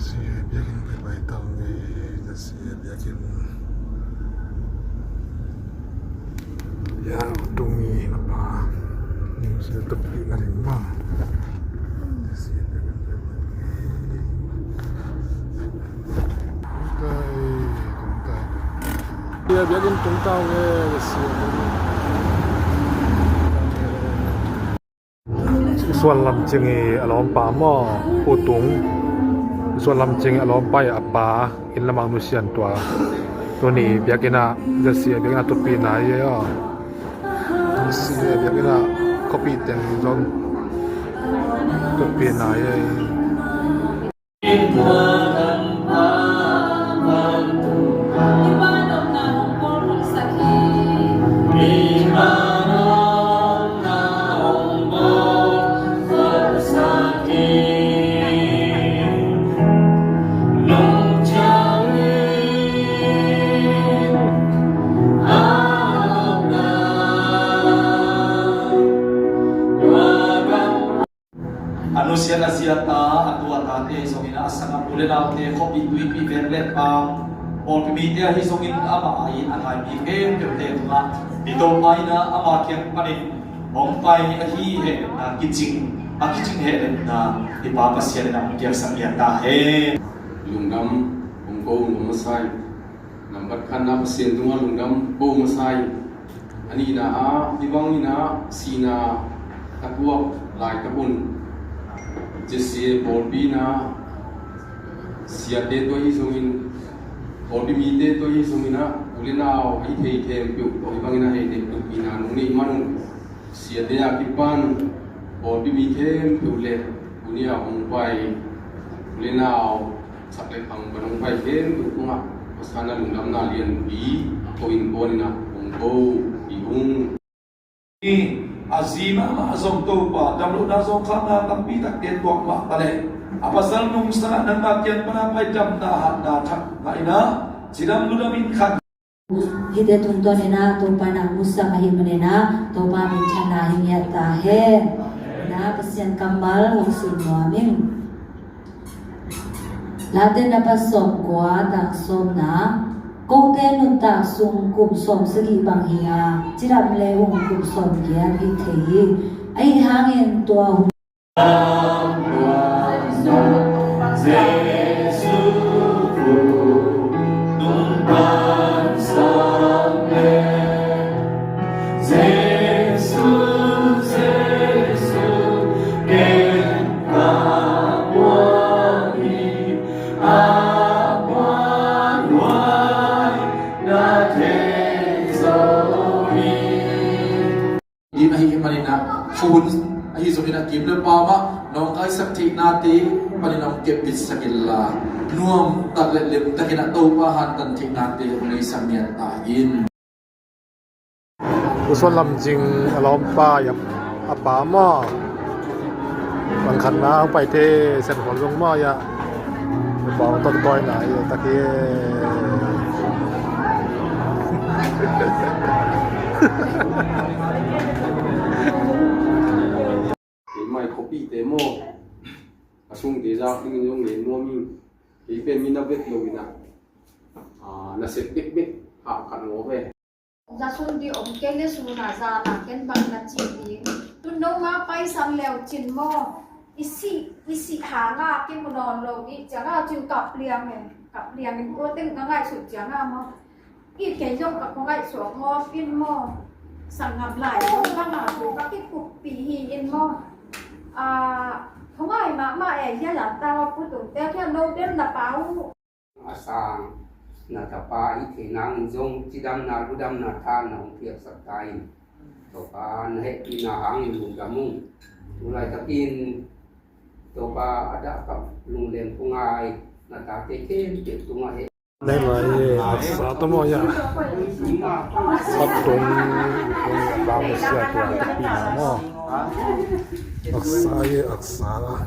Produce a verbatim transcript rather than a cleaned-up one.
Sia biakinn pai pai tau ni, sia biakinn. Ya, tung i a pa. Sia tupi na ring ma. Sia biakinn pai pai ni. Tung tai, tung tai. Sia biakinn tung tau ni, sia biakinn. Suan Lam Cing i a lawmpa maw, Pu Tung. Suan Lam Cing i a lawmpa i a pa inn lamah nusian tua. Tuni biakinn ah, Sia biakinn ah tupi nai e aw. Sia biakinn ah khuapi teng zong tupi nai e. A nusiat a ziate, a tu a tate zongin, a sanggam u le naute, khuapi tuipi veng le pang, pawlpi mite ahi zongin, amah a it a ngai mi khempeuhte tungah i Topa in ama kiang panin hong pai ahi hehna kicing, a kicing hehna i Pa Pasian in hong piaksak ngiat ta hen. Lungdam kong ko nuam masa hi. Nambat khatna Pasian tungah lungdam ko masa hi. A nihna ah, hih bangin ah sihna a tuak laitak un, Sia pawlpi in ah, siate tawh ahi zongin, pawlpi mite tawh ahi zongin ah, u le nau a hih thei khempeuh tawh hih bangin ah hei nekpihna nong neih man un, siate a kipan pawlpi mi khempeuh le tuni a hong pai u le nau, sak le khang pan hong pai khempeuh tungah hosanna lungdamna lianpi ko in ko in ah hong ko hi ung. A zi mahmah zong Topa, damlohna zawngkhakna tampi takte tuak mah ta leh, a pasal nungsang ah nangma kiang pan a pai damna hatna thak ngah in ah, cidam ludam in khan. Hihte tungtawn in ah Topa in ah musak ahih manin ah Topa minthanna hi ngiat ta hen. In ah Pasian kammal hong sim nuam ing. Late namba sawmkua, tang sawmna. Kote nuntak sung kum sawmsagih bang hi a, cidam le ung kum sawmgiat hi thei hi. Ahi hangin tua hun Din ahih manin ah, khua hun ahi zongin ah kim le pam ah nawngkaisak theihnate panin ah hong kepbitsak inla, nuamtak le lemtak in ah Topa hantan theihnate hong neisak ngiat ta in. U Suan Lam Cing a lawmpa i a pa maw? Bang khatna hong paite Saint Paul zong maw, ya. Bang tawntawina i a tak hi. Keimah i khuapite maw, a sungte zak dingin zong ngen nuam ing. Kei pen mi na vet lo in ah, ah, na sep bekbek hah khat ngawh ve. Za sun di om kei le sun a za na ken bang na ci ding. Tun no ma pai sang leu cin maw. I sih, i sih hang a kimu nawn lo i ciang a cin kap liang e. Kap liang in ko teng ka ngaihsut ciang a maw. I kei zong ka ko ngaihsut ngawp in maw. Sanggam lai zong ka ngah tu ka kikuppi hi in maw. A, ko ngai mahmah e, hia lam ta wa pu tung te kia no den na pau. A sang na tapa i thei nangin zong cidamna ludamna tha na hong piaksak ta in. Topa na hehpihna hangin lungdam ung. Tu laitakin Topa a dahkap lungleng ko ngai na tate khempeuh tungah heh. Nei lai, aksa tawh maw, ya. Sap tung, tung, a bang sia tua, a takpi na maw. Aksa ye, aksa.